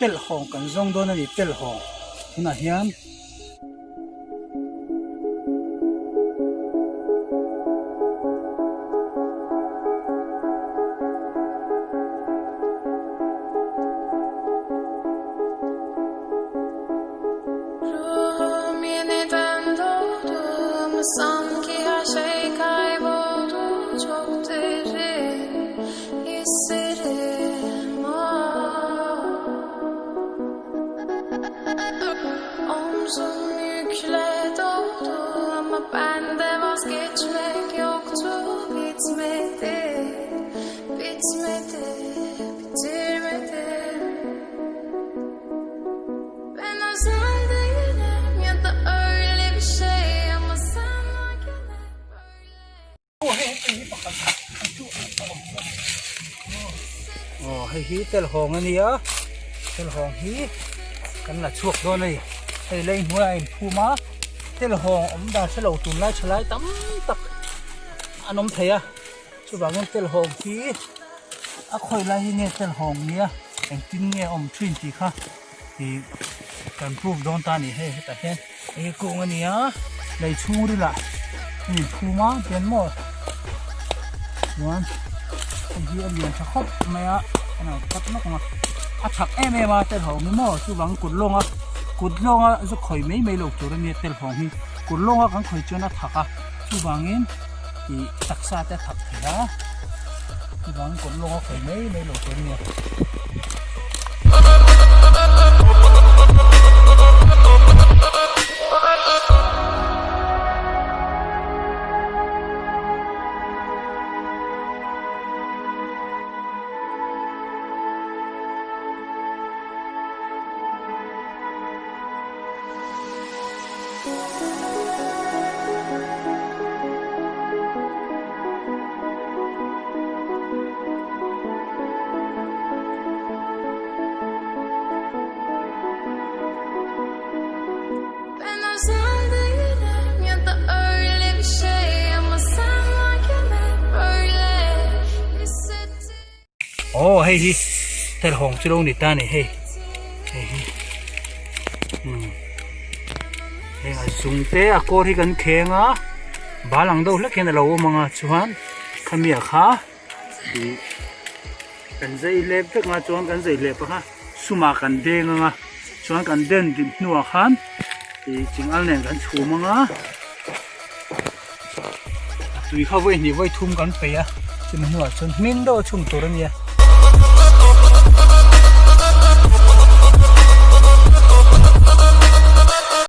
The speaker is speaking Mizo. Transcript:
Telhawng kan zawng dawn a ni telhawng tunah hian. Aw hei hi telhawng a nia telhawng hi kan la chhuak dawn a ni hei lei hnuaiah a inphum a telhawng awm dan hrelo tunlai thalai tam tak an awm thei a chuvangin telhawng hi a khawi lai hi nge telhawng nia engtin nge a awm thin tih kha ih kan prove dawn ta a ni hei hetah hian Ei kung a ni a, lei chhungril ah a in phum a tian maw chuan hei hi a lian tha khawp mai a a lo cut lawk ang a a chak em em a telhawng hi maw chuvang kut lawnga kut lawnga zu khawi mai mai loh tur a nia telhawng hi kut lawnga kan khawi chuan a thak a chuvangin ih taksa te a thak thei a chuvangin kut lawnga khawi mai mai loh tur a nia. Aw hei hi telhawng chu lo ni ta a ni hei hei hi umm heng a zung te a kawr hi kan kheng a bal ang deuh hlek hian a lo awm ang a chuan khami ah kha ih kan zai lep vek ang a chuan kan zai lep ang a sumah kan deng ang a chuan kan den dip hnuah khan ih chingal nen kan chhum ang a a tui kha vawi hnih vawi thum kan peih a chumi hnuah chuan hmin deuh a chhun tur a nia.